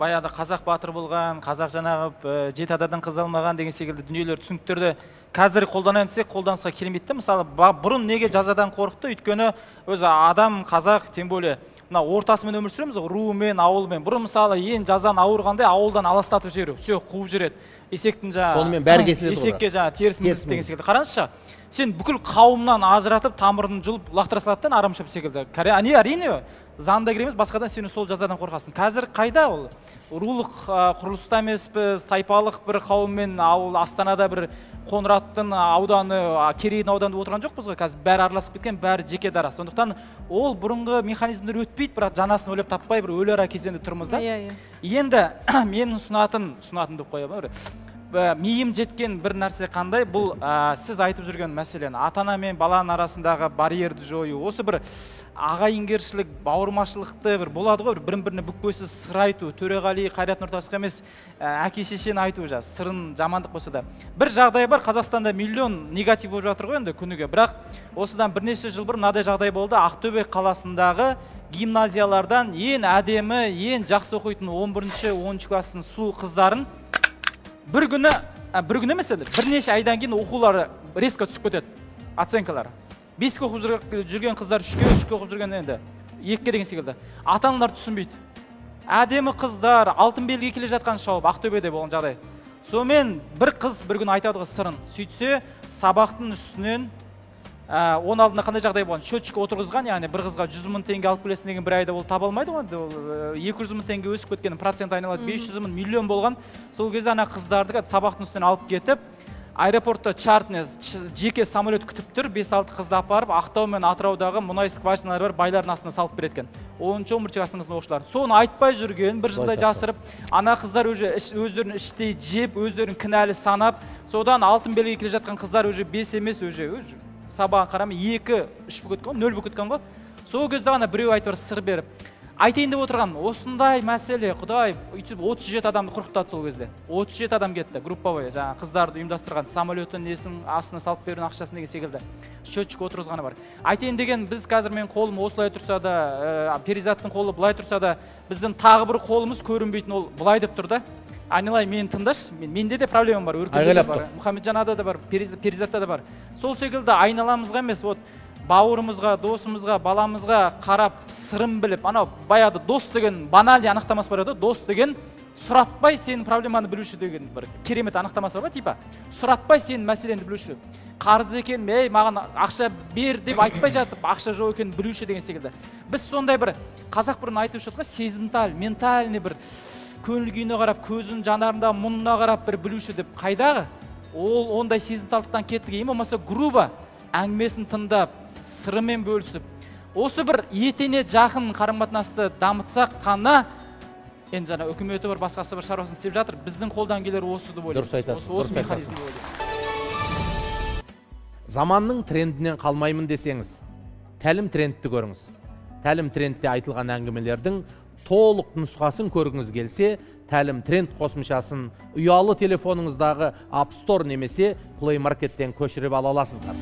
Баяғыда қазақ батыр болған, қазақ жаңағы жеті атадан қыз алмаған деген секілді дүниелер, түсініктерді қазір қолданайын десек, қолданысқа келмейді де. Мысалы, бұрын неге жазадан қорықты? Өйткені өзі адам, қазақ, тем более мына ортасымен өмір сүреміз ғой, руымен, ауылымен. Бұрын мысалы ең жазаны ауырғандай ауылдан аластатып жіберу, все, қуып жібереді. Есектің жаңағы сонымен бәрі кесіледі ғой. Есекке жаңағы теріс мінгізіп деген секілді. Қараңызшы, сен бүкіл қауымнан ажыратып, тамырын жұлып лақтыра салады да, арам шөп секілді. Әрине, заңда керек емес, басқадан сен сол жазадан қорқасың. Қазір қайда ол? Рулық құрылыста емеспіз, тайпалық бір қауыммен ауыл, Астанада бір Қоңыраттың ауданы, Керейдің ауданында отырған жоқпыз ғой. Қазір бәрі араласып кеткен, бәрі жеке дара. Сондықтан ол бұрынғы механизмдер өтпейді, бірақ жаңасын ойлап таппай бір өлі ара кезеңде тұрмыз да. Енді менің ұсынатын деп қоямын, бір миым жеткен бір нәрсе қандай? Бұл сіз айтып жүрген мәселені, ата-ана мен баланың арасындағы барьерді жою, осы бір ағайынгершілік, бауырмашылықты бір болады ғой, бір біріне бүкпесіз сыр айту, Төреғали, Қайрат Нұртасқа емес, әке шешені айту, жаңа сырын жамандық болса да. Бір жағдай бар, Қазақстанда миллион негатив болып жатыр ғой енді күніге, бірақ осыдан бірнеше жыл бұрын мынадай жағдай болды. Ақтөбе қаласындағы гимназиялардан ең әдемі, ең жақсы оқитын 11-ші, 10 класстың сұлу қыздарын бір күні, бір күні емес енді, бірнеше айдан кейін оқулары резко түсіп кетеді, оценкалары. 5-ке оқып жүрген қыздар 3-ке, 3-ке оқып жүрген енді 2-ке деген секілді. Ата-аналар түсінбейді. Әдемі қыздар, алтын белгіге келе жатқан шауып, Ақтөбеде болған жағдай. Сонымен бір қыз бір күні айтады ғой сырын. Сөйтсе, сабақтың үстінен, оның алдында қандай жағдай болған? Счетчик отырғызған, яғни бір қызға 100 мың теңге алып келесің деген, бір айда ол таба алмайды ғой, енді ол 200 мың теңге өсіп кеткен, процент айналады, 500 мың, миллион болған. Сол кезде ана қыздарды сабақтың үстінен алып кетіп, аэропортта чартный жеке самолет күтіп тұр, 5-6 қызды апарып, Ақтау мен Атыраудағы мұнай скважиналары бар байлардың астына салып береді екен. 10-шы, 11-ші класстың қызының оқушылары. Соны айтпай жүрген, бір жылдай жасырып, ана қыздар уже өздерін іштей жеп, өздерін кінәлі санап, содан алтын белгіге келе жатқан қыздар уже 5 емес, уже сабағын қарамай 2, 3 болып кеткен ғой, 0 болып кеткен ғой. Сол кезде ғана біреу айтып сыр беріп. Айтайын деп отырған, осындай мәселе, Құдай, өйтіп 37 адамды құрықтады сол кезде. 37 адам кетті, групповой, жаңа қыздарды ұйымдастырған, самолеттің несін астына салып беруін, ақшасын деген секілді. Счетчик отырғызғаны бар. Айтайын деген, біз қазір мен қолым осылай тұрса да, Перизаттың қолы былай тұрса да, біздің тағы бір қолымыз көрінбейтін, ол былай деп тұр да. Айналайын, мені тыңдашы, менде де проблема бар, Өркенде де бар, Мұхамеджанада да бар, Перизатта да бар. Сол секілді айналамызға емес, вот бауырымызға, досымызға, баламызға қарап, сырын біліп, анау баяғыда дос деген банальный анықтамасы бар еді, дос деген сұратпай сенің проблеманы білуші деген бір керемет анықтамасы бар ғой, типа сұратпай сенің мәселеңді білуші. Қарыз екен, ей, маған ақша бер деп айтпай жатып, ақша жоқ екенін білуші деген секілді. Біз сондай бір қазақ бұрын айтушы еді ғой, сезімтал, ментальный бір көңіл күйіне қарап, көзінің жанарында мұңына қарап бір білуші деп. Қайдағы? Ол ондай сезімталдықтан кеттік, ең болмаса грубо әңгімесін тыңдап, сырымен бөлісіп, осы бір етене жақын қарым-қатынасты дамытсақ қана, енді жаңа үкіметі бар, басқасы бір шаруасын істеп жатыр, біздің қолдан келері осы деп ойлаймын. Дұрыс айтасыз, Осы механизм деп ойлаймын. Заманның трендінен қалмаймын десеңіз, Тәлім трендті көріңіз. Тәлім трендте айтылған әңгімелердің толық нұсқасын көргіңіз келсе, Тәлім тренд қосымшасын ұялы телефоныңыздағы App Store немесе Play Market'тен көшіріп ала аласыздар.